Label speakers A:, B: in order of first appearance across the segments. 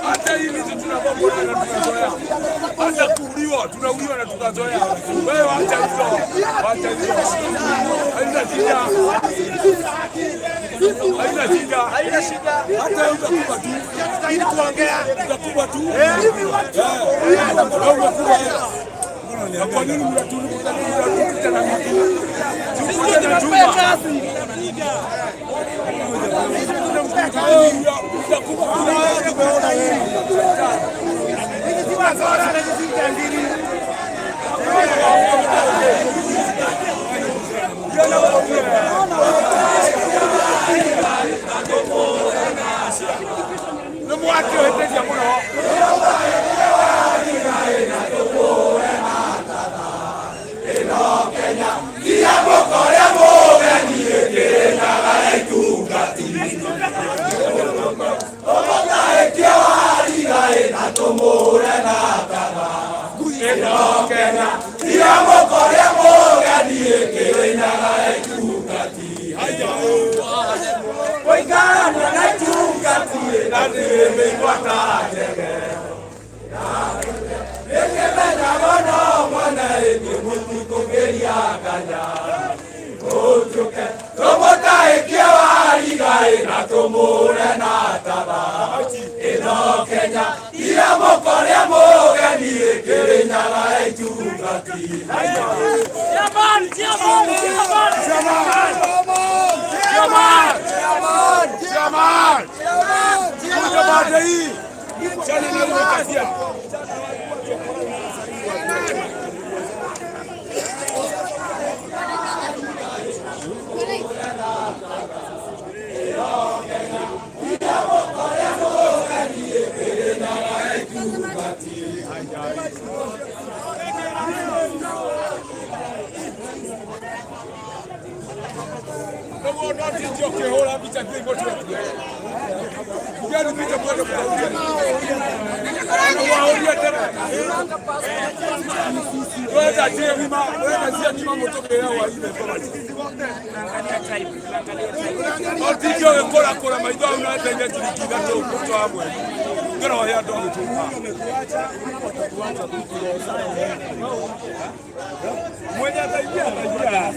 A: Hata hivi tunabomoa na tunazoea. Hata kuuliwa tunauliwa na tukazoea. Wewe wacha hizo. Wacha hizo. Haina shida. Haina shida.
B: Haina shida.
A: Hata wewe utakufa tu.
B: Ili tuongea.
A: Utakufa tu. Wewe utakufa. Na kwa nini mnaturuka na miti? Tukuja na chuma.
B: Hizi si wakora na hizi si jangili.
A: Baada hii chana na kazi. Mwenye ataingia ataingia.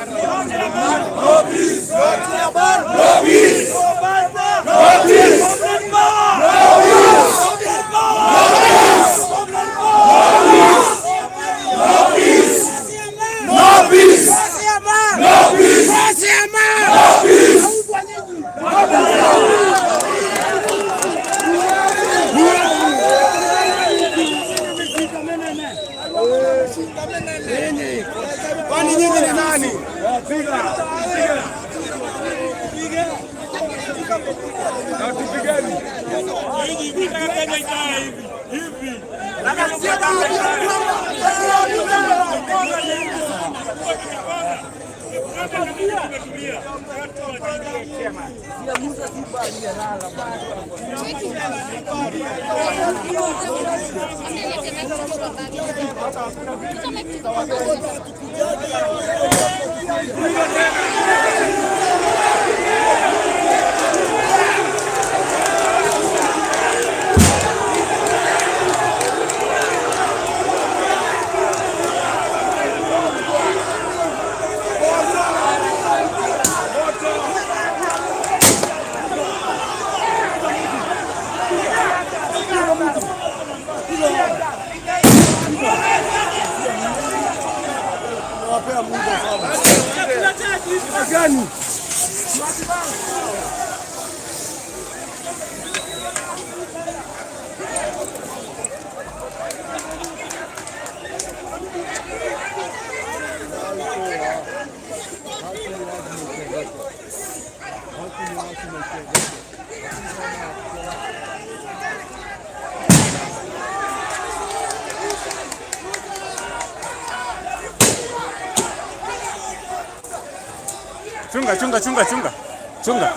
A: No peace. No peace. No peace. No peace. No peace. No peace. No peace.
B: Kwani nyinyi ni nani?
A: Na tupigeni. Kenya ikae hivi. Hivi.
B: Gani?
C: Chunga, chunga, chunga, chunga. Chunga.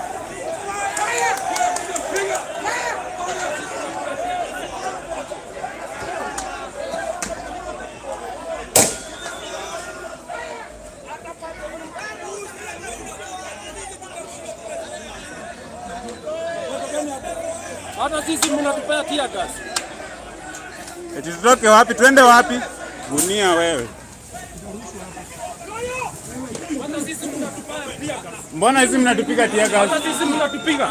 D: Hata sisi mnatupea tear gas.
C: Eti tutoke wapi? Twende wapi? Gunia wewe.
D: Hata sisi mnatupea tear gas.
C: Mbona hizi mnatupiga tear gas?
D: Hata sisi mnatupiga.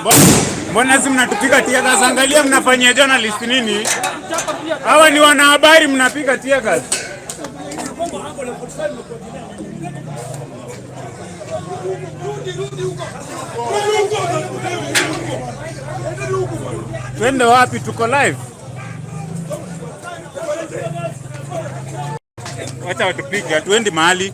C: Mbona hizi mnatupiga tear gas? Angalia mnafanyia journalist nini?
D: Chapa tear gas.
C: Hawa ni wanahabari, mnapiga tear gas. Twende wapi? Tuko live. Wacha watupige, hatuendi mahali.